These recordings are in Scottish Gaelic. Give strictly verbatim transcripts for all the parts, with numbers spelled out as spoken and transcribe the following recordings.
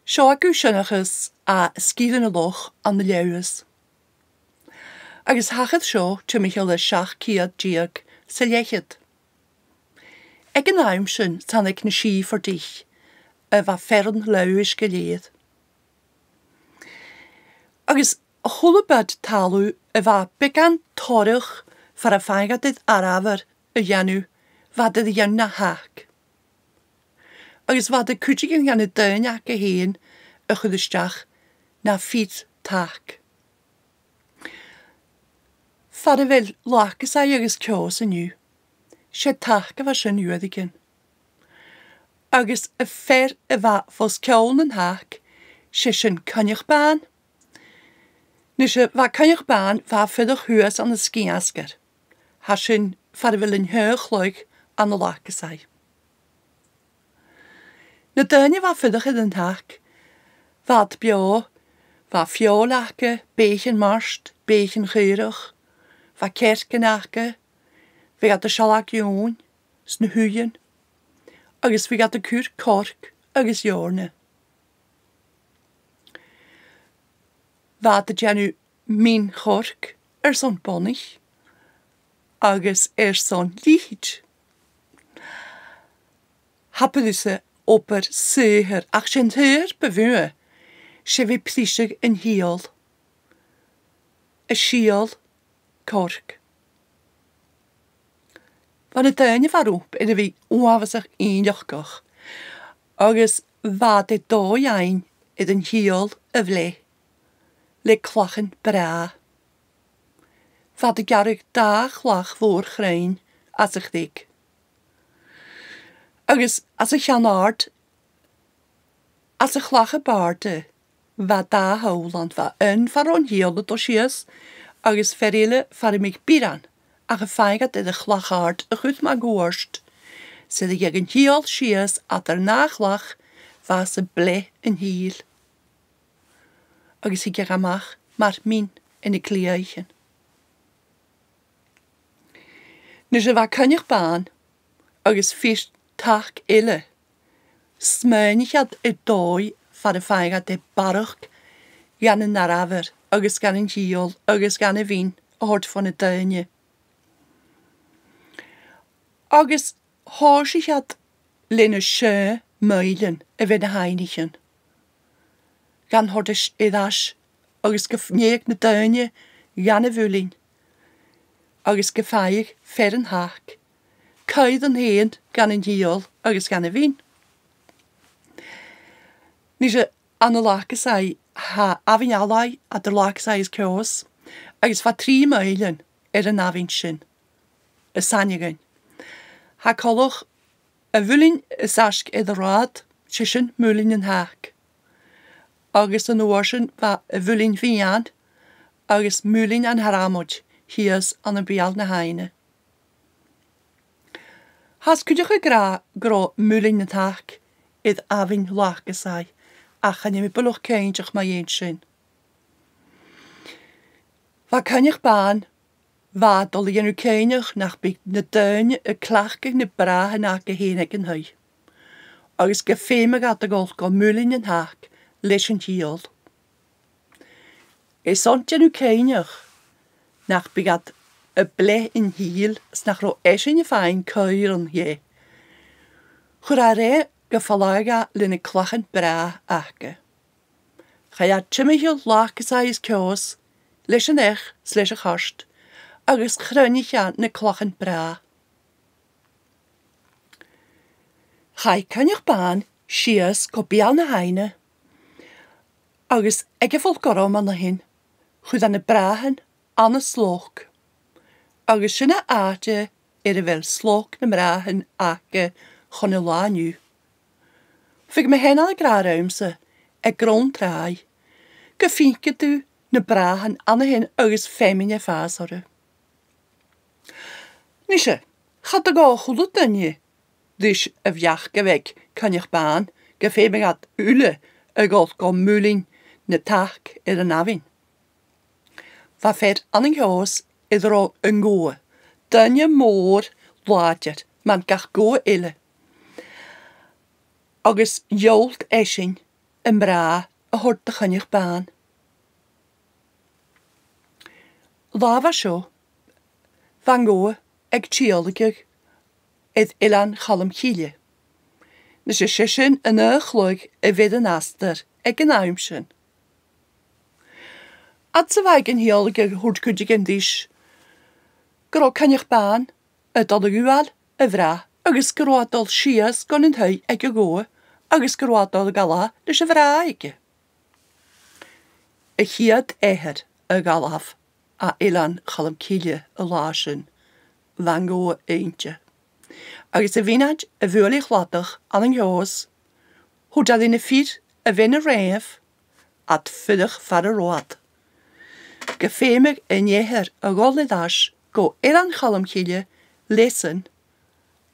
Seo agaibh seanchas à Sgìre na Loch ann an Leòdhas. Agus thachair seo timcheall air seachd ceud deug 's a leth-cheud. Aig an àm sin, 's ann aig na sìthichean a bha fearann Leòdhais gu lèir. Agus a h-uile bad talamh a bha beagan torrach far am faigheadh iad arbhar a dhèanamh, bha iad a' dèanamh na thac. Agus bha iad a' cuideachadh nan daoine aca fhèin a chur a-steach na fir tac. Far a bheil Lacasaigh agus Ceòs an-diugh, 's e tac a bha sin uaireigin. Agus am fear a bha fos ceòl nan tac, 's e sin Coinneach Bàn. Nise, bha Coinneach Bàn, bha e a' fuireach shuas ann an Sgitheasgair. Tha sin far a bheil an t-aon chladh ann an Lacasaigh. Na daoine a bha a' fuireach air an tac, bha iad beò, bha feòil aca, beathaichean mart, beathaichean chaorach, bha cearcan aca, bhiodh iad a' sealg eòin 's na h-uighean, agus bhiodh iad a' cur coirce agus eòrna. Bha iad a' dèanamh min-choirce airson bonnaich agus airson leithid. Tha e a' bruidhinn obair shaothair, ach 's e an t-saothair bu mhotha, 's e bhith a' briseadh an t-sìol, a' sìol coirce. Bha na daoine a bha romhpa air a bhith uabhasach innleachdach, agus bha iad a' dòigh fhaighinn air an t-sìol a bhleth le clachan bràth. Bha iad a' gearradh dà chlach mhòr chruinn às a' chreag. Agus às a' cheann àrd, às a' chlach a b' àirde, bha dà tholl ann, bha aon far an t-sìol a' dol sìos, agus fear eile far am biodh bioran, ach am faigheadh iad air a' chlach àrd a chur mun cuairt, 's nuair a thigeadh an t-sìol sìos eadar an dà chlach, bha e a' bleith an t-sìl. Agus thigeadh e a-mach mar min air na cliathan. Nuair a bha Coinneach Bàn agus fir tac eile, smaoinich iad air dòigh far am faigheadh iad barrachd dhen an arbhar agus dhen an t-sìol agus dhen a' mhin a thoirt bho na daoine. Agus thòisich iad le na seann mhuileann a bhith na h-aibhnichean, gan toirt air ais agus gum faigheadh na daoine dhen a' mhuileann, agus gum faigheadh fear an tac, caoraich fhèin dhen an t-sìol agus dhen a' mhin. Nise, ann an Lacasaigh, tha Abhainn Allaidh eadar Lacasaigh is Ceòs, agus bha trì muileann air an abhainn sin, as aithne dhuinn. Tha coltach a' mhuileann as fhaisge air an rathad, 's e sin Muileann an Tac. Agus an uair sin bha a' Mhuileann Mheadhain agus Muileann an Thriomailt shìos ann am Beul na h-Aibhne. Thathas cuideachd ag ràdh gun robh Muileann an Tac air Abhainn Lacasaigh, ach chan eil mi buileach cinnteach mu dheidhinn sin. Bha Coinneach Bàn, bha e a' dol a dhèanamh cinnteach nach biodh na daoine a' cleachdadh na bràthan aca fhèin aig an taigh, agus gum feumadh iad a dhol gu Muileann an Tac leis an t-sìol. Airson dèanamh cinnteach nach biodh iad a' bleith an t-sìl 's nach robh esan a' faighinn caoraich dheth, chuir e roimhe gum falbhadh e le na clachan bràth aca. Chaidh e timcheall Lacasaigh is Ceòs, leis an each 's leis a' chairt, agus chruinnich e na clachan bràth. Chaidh Coinneach Bàn sìos gu Beul na h-Aibhne, agus aig a' Phol Gorm an sin, chuir e na bràthan ann an sloc, agus sin an t-àite air a bheil sloc nam bràthan aca chun an là an-diugh. Bhiodh mo sheanair ag ràdh riumsa aig grunn tràigh gum faiceadh tu na bràthan an sin agus feamainn a' fàs orra. Nise, cha do ghabh a h-uile duine ris a' bheachd a bh' aig Coinneach Bàn gum feumadh iad uile a dhol gu Muileann an Tac air an abhainn. Bha fear ann an Ceòs air an robh an gobha, duine mòr làidir, mar gach gobha eile. Agus dh'òl esan am bràth a thoirt do Choinneach Bàn. Latha bha seo, bha an gobha aig tiodhlaiceadh air Eilean Chaluim Chille. Nise, 's e sin an aon chladh a bh' air an astar aig an àm sin. Fhad 's a bha e aig an tiodhlaiceadh, thuirt cuideigin ris gun robh Coinneach Bàn a' dol a ghabhail a bhràth agus gun robh e a' dol sìos gun an taigh aig a' ghobha agus gun robh e a' dol a ghabhail leis a' bhràth aige. A' chiad eathar a dh'fhalbh à Eilean Chaluim Chille an latha sin, bha an gobha innte. Agus a' mhionaid a bhuail e a' chladach ann an Ceòs, thuirt e ri na fir a bh' air an rèamh, iad a' fuireach far an robh iad, gum feumadh an eathar a dhol air ais gu Eilean Chaluim Chille leis-san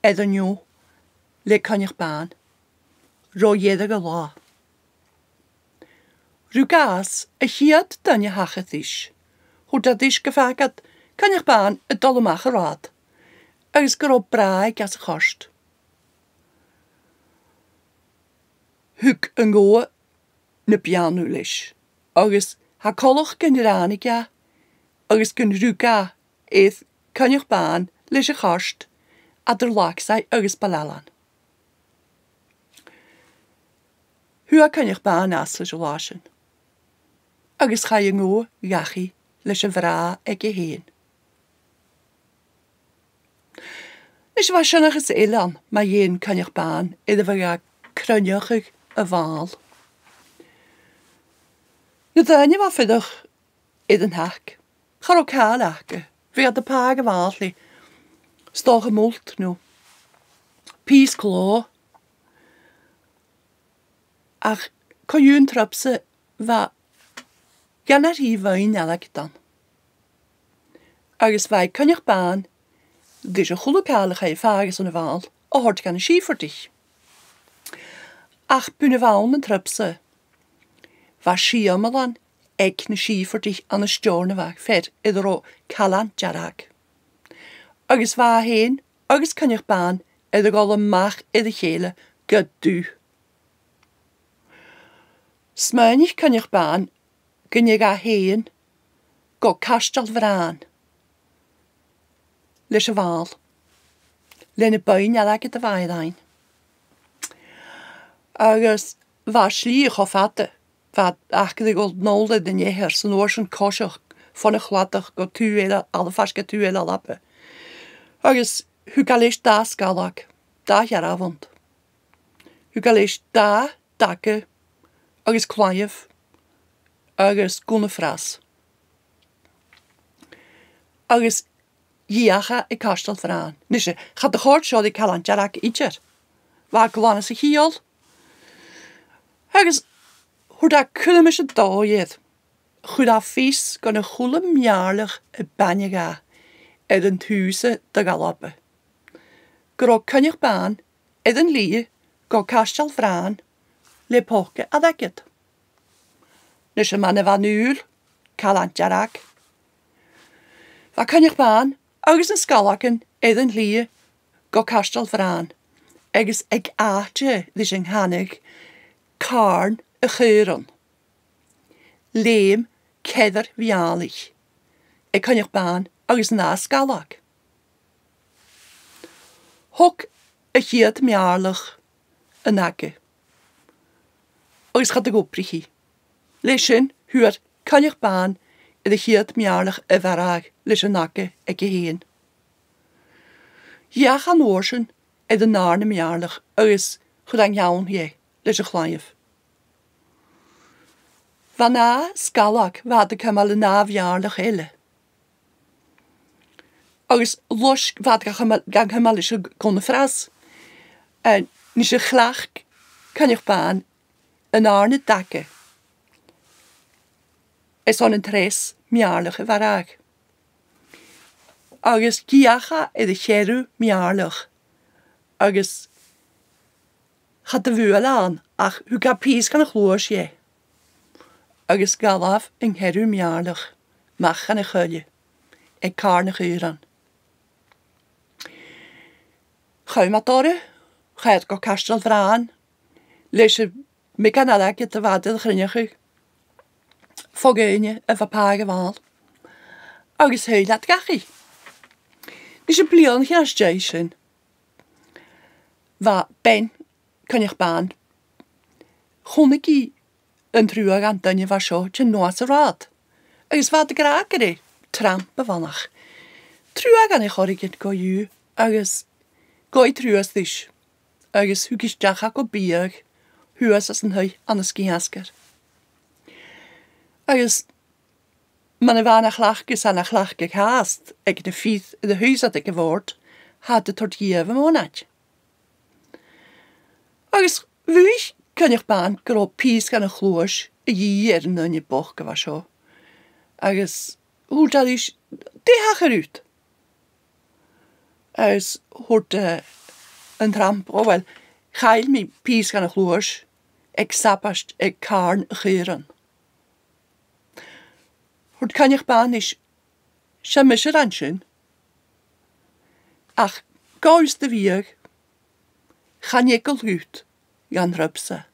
air an fheadhainn le Coinneach Bàn ro dheireadh an latha. Rugadh e às a' chiad duine a thachair ris. Thuirt e ris gum faigheadh iad Coinneach Bàn a' dol a-mach an rathad, agus gun robh bràth aige às a' chairt. Thug an gobha na beanntan leis, agus tha coltach gun ràinig e, agus gun rugadh e air Coinneach Bàn leis a' chairt eadar Laxaigh agus Baile Ailein. Shuidh Coinneach Bàn às leis an latha sin, agus chaidh an gobha dhachaigh leis a' bhràth aige fhèin. Nise, bha sin agus eilean mu dheidhinn Coinneach Bàn air a bhiodh e a' cruinneachadh a' mhàil. Na daoine a bha a' fuireach air an tac, cha robh càil aca. Bhiodh iad a' pàigheadh a' mhàil le, 's dòcha, mult no pìos clò. Ach co-dhiù an trip-sa bha dhà no thrì bhuinn airgid ann. Agus bha Coinneach Bàn, leis a h-uile càil a chaidh a phàigheadh airson a' mhàil, a thoirt dha na sìophadaich. Ach bhon a bha ann an trip-sa, bha sìomalan aig na sìophadaich ann an Steòrnabhagh, fear air an robh Cailean Dearg. Agus bha e fhèin agus Coinneach Bàn air a dhol a-mach air a chèile gu dubh. Smaoinich Coinneach Bàn gun tèid e fhèin gu Caisteal Bhràin leis a' mhàil, le na buinn airgid a bha air fhaighinn. Agus bha an slighe cho fada, bha aca ri dhol a-null air an eathar 's an uair sin coiseachd fon a' chladach gu taobh eile, a' falbh faisg air taobh eile Alba. Agus thug e leis dà sgalag, dà shearbhant. Thug e leis dà dhaga agus claidheamh agus gun a' phreas. Agus dh'fheuch e aig Caisteal Bhràin. Nise, cha do chòrd seo ri Cailean Dearg idir. Bha e glan às a chiall. Agus thuirt e, cuiridh mise dòigh air. Chuir e fios gun a h-uile mèirleach a b' aithne dha air an taobh-sa de dh'Alba gun robh Coinneach Bàn air an slighe gu Caisteal Bhràin le poca airgid. Nise, mar a bha an dùil, Cailean Dearg, bha Coinneach Bàn agus na sgalagan air an slighe gu Caisteal Bhràin, agus aig àite ris an canadh Càrn a' Chaorain, leum ceathrar mèirleach aig Coinneach Bàn agus an dà sgalag. Thog a' chiad mèirleach an daga, agus cha do dh'obraich i. Leis sin, fhuair Coinneach Bàn air a' chiad mèirleach a mharbhadh leis an daga aige fhèin. Dh'fheuch e an uair sin air an dàrna mèirleach agus chuir e an ceann dheth leis a' chlaidheamh. Bha an dà sgalag, bha iad a' cumail an dà mhèirleach eile. Agus loisg, bha iad gan cumail, gan cumail leis a' gun a' phreas. Eh, nise, chleachd Coinneach Bàn an dàrna daga airson an treas mèirleach a mharbhadh. Agus dh'fheuch e air a' cheathramh mèirleach, agus cha do bhuail e ann, ach thug e pìos dhen a' chluais dheth, agus dh'fhalbh an ceathramh mèirleach a-mach dhan a' choille aig Càrn a' Chaorain. Chùm iad oirre, chaidh iad gu Caisteal Bhràin leis a' Bha mi gan airgead a bha iad a' cruinneachadh fo dhaoine a bha pàigheadh a' mhàl. Agus thill iad dhachaigh. Nis am bliadhnaichean às dèidh sin, bha bean Coinneach Bàn, chunnaic i an truaghan, an duine a bha seo, a' tighinn a-nuas an rathad. Agus bha iad ag ràdh gur e tramp a bh' ann, ach truaghan air choreigin gu dubh, agus ghabh i truas ris, agus thug i a-steach dha biadh shuas às an taigh ann an Sgìth Asgair. Agus mar a bha na cleachdas, 's ann a' cleachdadh fhathast aig na fir a tha shuas aig a' bhòrd, tha iad a' toirt dhìobh am mònadh. Agus bha Coinneach Bàn gun robh pìos dhen a' chluais a dhìth air an duine bochd a bha seo. Agus thuirt e ris, "Dè thachair dhut?" Agus thuirt, eh, an tramp, "O, uill, chaill mi pìos dhen a' chluais aig sabaid aig càrn a' chaorain." Thuirt Coinneach Bàn ris, "'S e mise a rinn sin. Ach gabh thusa do bhiadh, chan eagal dhut dhan tramp-sa."